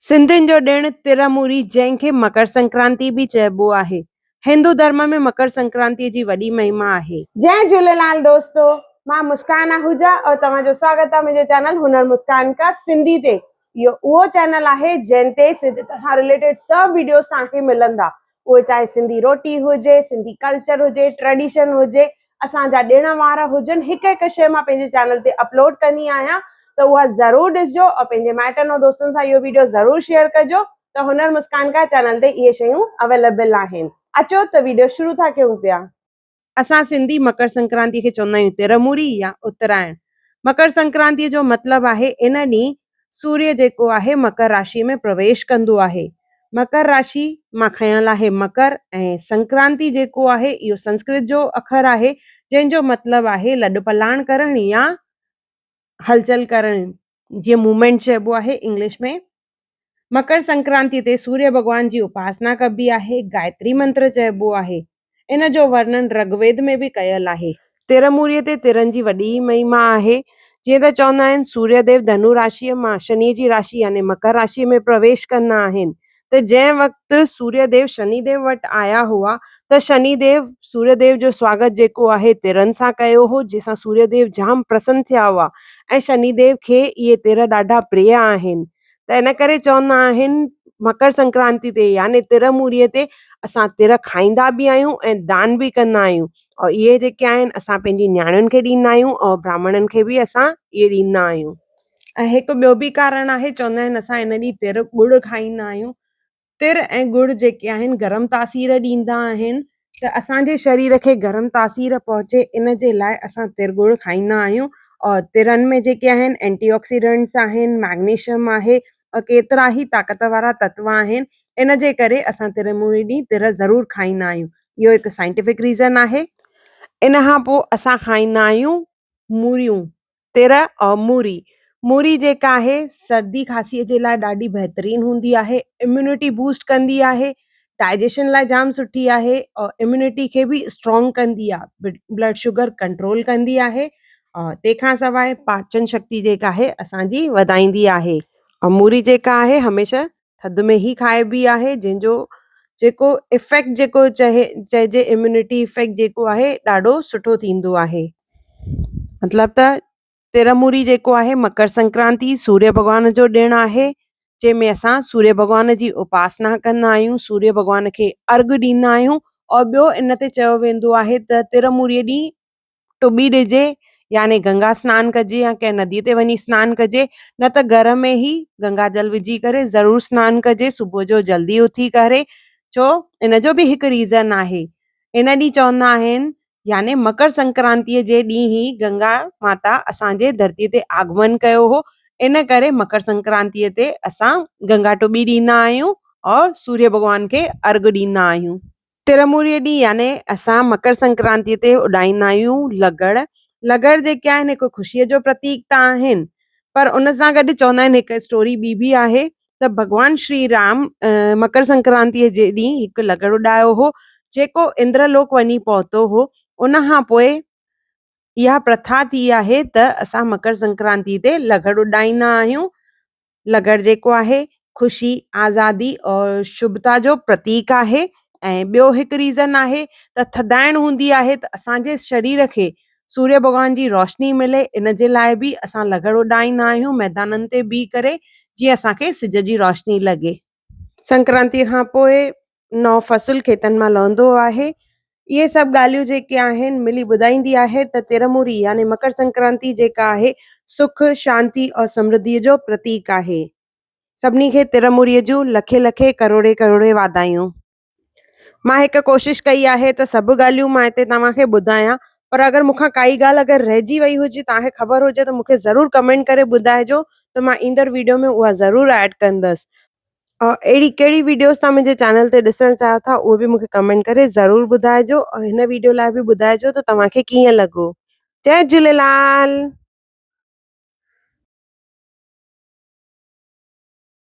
سنڌين جو ڏڻ ترموري جنهن کي مڪر سنڪرانتي به چئبو آهي. هندو ڌرم ۾ مڪر سنڪرانتي جي وڏي مهما آهي. جئي جهوليلال دوستو مان مسڪان آهوجا اور توهان جو سواگت آهي منهنجي چينل هنر مسڪان ڪا سنڌي تي. اهو اهو چينل آهي جنهن تي سنڌيت سان رليٽيڊ سڀ وڊيوز توهان کي ملندا. اهي چاهي سنڌي روٽي هجي، سنڌي ڪلچر هجي، ٽريڊيشن هجي، اسان جا ڏڻ وار هجن، هڪ هڪ شيء مان پنهنجي چينل تي اپلوڊ ڪندي آهيان ته اها ضرور ڏسجو اور پنهنجي مائٽن اور دوستن سان اهو ويڊيو ضرور شيئر ڪجو ته هنر مسڪان ڪا چينل تي اهي شيون اويليبل آهن. اچو ته ويڊيو شروع ٿا ڪيون پيا. اسان سنڌي مڪر سنڪرانتي کي چوندا آهيون ترموري يا اترائڻ. مڪر سنڪرانتي جو مطلب آهي ان ڏينهن سوريه جيڪو آهي مڪر راشي ۾ پرويش ڪندو آهي. مڪر راشي مان کنيل آهي مڪر ۽ سنڪرانتي جيڪو آهي اهو سنسڪرت جو اکر آهي جنهن جو مطلب آهي لڏپلاڻ ڪرڻ يا هلچل ڪرڻ جيئن موومينٽ چئبو آهي انگلش ۾. مڪر سنڪرانتي تي سوريه ڀڳوان جي اپاسنا ڪبي آهي، گايتري منتر چئبو آهي. ان جو ورنن رگويد ۾ به ڪيل آهي. ترموريء تي ترن جي وڏي مهما آهي. جيئن ته چوندا آهن سوريه ديو ڌنو راشيء مان شنيء جي راشي يعني مڪر راشيء ۾ پرويش ڪندا آهن ته جنهن وقت سوريه ديو شني ديو وٽ آيا هئا ته شني ديو سوريه ديو جو سواگت جيڪو آهي ترن سان ڪيو هو جنهن سان سوريه ديو جام پرسن ٿيا هئا ۽ شني ديو کي اهي تر ڏاڍا پريه آهن. ته ان ڪري چوندا آهن مڪر سنڪرانتي تي يعني تر موريء تي اسان تر کائيندا به آهيون ۽ دان به ڪندا آهيون اور اهي جيڪي آهن اسان پنهنجي نياڻين کي ڏيندا آهيون اور براهمڻن کي به اسان اهي ڏيندا آهيون. ۽ هڪ ٻيو به ڪارڻ آهي چوندا آهن اسان ان ڏينهن تر ڳڙ کائيندا آهيون تر ۽ ڳڙ جيڪي آهن گرم تاثير ڏيندا آهن ته اسان جي شرير کي گرم تاثير پهچي ان جي لاء اسان تر ڳڙ کائيندا آهيون اور ترن ۾ جيڪي آهن اينٽي آڪسيڊنٽس آهن ميگنيشيم آهي اور ڪيترا ئي طاقت وارا تتو آهن ان جي ڪري اسان ترموري ڏينهن تر ضرور کائيندا آهيون اهو هڪ سائنٽيفڪ ريزن آهي. ان کان پوء اسان کائيندا آهيون موريون تر اور موري، موري جيڪا آهي سردي کانسي جي لاء ڏاڍي بهترين هوندي آهي، اميونٽي بوسٽ ڪندي آهي، ڊائجيشن لاء جام سٺي آهي اور اميونٽي کي به اسٽرانگ ڪندي آهي، بلڊ شگر ڪنٽرول ڪندي آهي اور تنهن کان سواء پاچن شڪتي جيڪا آهي اسان جي وڌائيندي آهي اور موري جيڪا آهي هميشه ٿڌ ۾ ئي کائبي آهي جنهن جو جيڪو افيڪٽ جيڪو چئي چئجي اميونٽي افيڪٽ جيڪو آهي ڏاڍو سٺو ٿيندو آهي. مطلب ته ترموري جيڪو آهي مڪر سنڪرانتي سوريه ڀڳوان جو ڏڻ آهي جنهن ۾ اسان سوريه ڀڳوان جي اپاسنا ڪندا آهيون سوريه ڀڳوان کي ارگهه ڏيندا آهيون اور ٻيو ان تي چيو ويندو آهي ته ترموري ڏينهن ٽٻي ڏجي يعني گنگا سنان ڪجي يا ڪنهن ندي تي وڃي سنان ڪجي نه ته گهر ۾ ئي گنگا جل وجهي ڪري ضرور سنان ڪجي صبح جو جلدي اٿي ڪري ڇو ان جو به هڪ ريزن آهي ان ڏينهن چوندا آهن يعني مڪر سنڪرانتيء جي ڏينهن ئي گنگا ماتا اسان جي ڌرتيء تي آگمن ڪيو هو، ان ڪري مڪر سنڪرانتيء تي اسان گنگا ٽٻي ڏيندا آهيون اور سوريه ڀڳوان کي ارگهه ڏيندا آهيون. ترموريء ڏينهن يعني اسان مڪر سنڪرانتيء تي اڏائيندا آهيون لغڙ. لغڙ جيڪي آهن هڪ خوشيء جو پرتيڪ ته آهن پر ان سان گڏ چوندا آهن هڪ اسٽوري ٻي به آهي ته ڀڳوان شري رام مڪر سنڪرانتيء جي ڏينهن هڪ لغڙ اڏايو هو، جيڪو اندر لوڪ وڃي پهتو هو. ان کان پوء اها پرٿا ٿي آهي ته اسان مڪر سنڪرانتي تي لغڙ اڏائيندا آهيون. لغڙ جيڪو آهي، خوشي، آزادي اور شڀتا جو پرتيڪ آهي ۽ ٻيو هڪ ريزن آهي ته ٿڌائڻ هوندي آهي ته اسان جي شرير کي سوريه ڀڳوان جي روشني ملي ان جي لاء به اسان لغڙ اڏائيندا آهيون ميدانن تي بيهي ڪري جيئن اسان کي سج جي روشني لڳي. سنڪرانتي کان پوء نئون فصل کيتن مان لهندو آهي. اهي سڀ ڳالهيون جيڪي آهن ملي ٻڌائيندي آهي ته ترموري يعني مڪر سنڪرانتي جيڪا آهي سک، شانتي اور سمرڌي جو پرتيڪ آهي. سڀني کي ترموري جون لکين لکين ڪروڙين ڪروڙين واڌايون. مان هڪ ڪوشش ڪئي آهي ته سڀ ڳالهيون مان هتي توهان کي ٻڌايان پر اگر مون کان ڪائي ڳالهه اگر رهجي وئي هجي توهان کي خبر هجي ته مون کي ضرور ڪمينٽ ڪري ٻڌائجو ته مان ايندڙ ويڊيو ۾ اها ضرور ايڊ ڪندس اور اهڙي ڪهڙي ويڊيوز توهان منهنجي چينل تي ڏسڻ چاهيو ٿا اهو به مون کي ڪمينٽ ڪري ضرور ٻڌائجو اور هن ويڊيو لاء به ٻڌائجو ته توهان کي ڪيئن لڳو جئي جهوليلال.